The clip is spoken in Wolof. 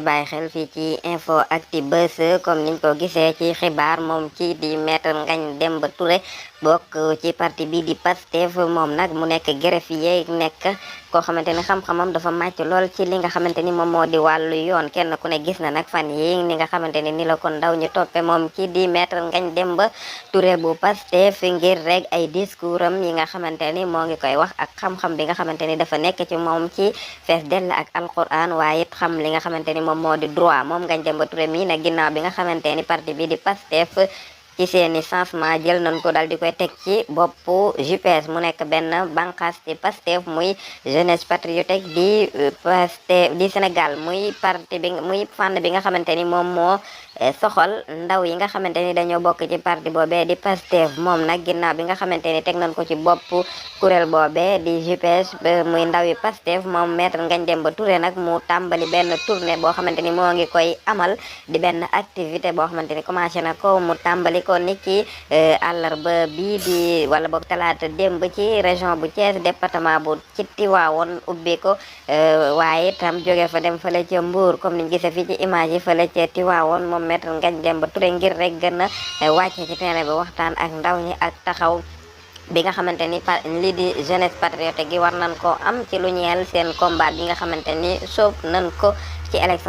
bàyyi xel fii ci info Actubuzz comme niñ ko gisee ci xibaar moom ci di maître Ngagne Demba Touré bokk ci parti bi di Pastef moom nag mu nekk greffier nekk koo xamante ni xam-xamam dafa màcc lool ci li nga xamante ni moom moo di wàllu yoon kenn ku ne gis na nag fan yi ni nga xamante ni la ko ndaw ñu toppe moom ci di maître Ngagne Demba Touré bu Pastef ngir rek ay discours am yi nga xamante ni moo ngi koy wax ak xam-xam bi nga xamante ni dafa nekk ci moom ci fees dell ak alquran waaye it xam li nga xamante ni moom moo di droit moom Ngagne Demba Touré mii nag ginnaaw bi nga xamante ni parti bi di Pastef ci seeni changement jël nañ ko dal di koy teg ci boppu JPS mu nekk benn bànqaas ci Pastef muy jeunesse patriotique di Pastef di Sénégal muy parti bi muy fànn bi nga xamante ni moom moo soxal ndaw yi nga xamante ni dañoo bokk ci parti boobee di Pastef moom nag ginnaaw bi nga xamante ni teg nañ ko ci boppu kuréel boobee di JPS muy ndaw yi Pastef moom maître Ngagne Demba Touré nag mu tàmbali benn tournée boo xamante ni moo ngi koy amal di benn activité boo xamante ni commencé na ko mu tàmbali ko ni ki àllarba bii di wala boog talaata démb ci région bu Thiès département bu ci Tivaouane ubbi ko waaye itam jóge fa dem fële ca Mbour comme niñ gisee fii ci image yi fële ca Tivaouane moom maître Ngagne Demba Touré ngir rek gën a wàcce ci terrain bi waxtaan ak ndaw ñi ak taxaw bi nga xamante ni lii di jeunesse patriotique gi war nañ ko am ci lu ñeel seen combat bi nga xamante ni soob nañ ko ci élection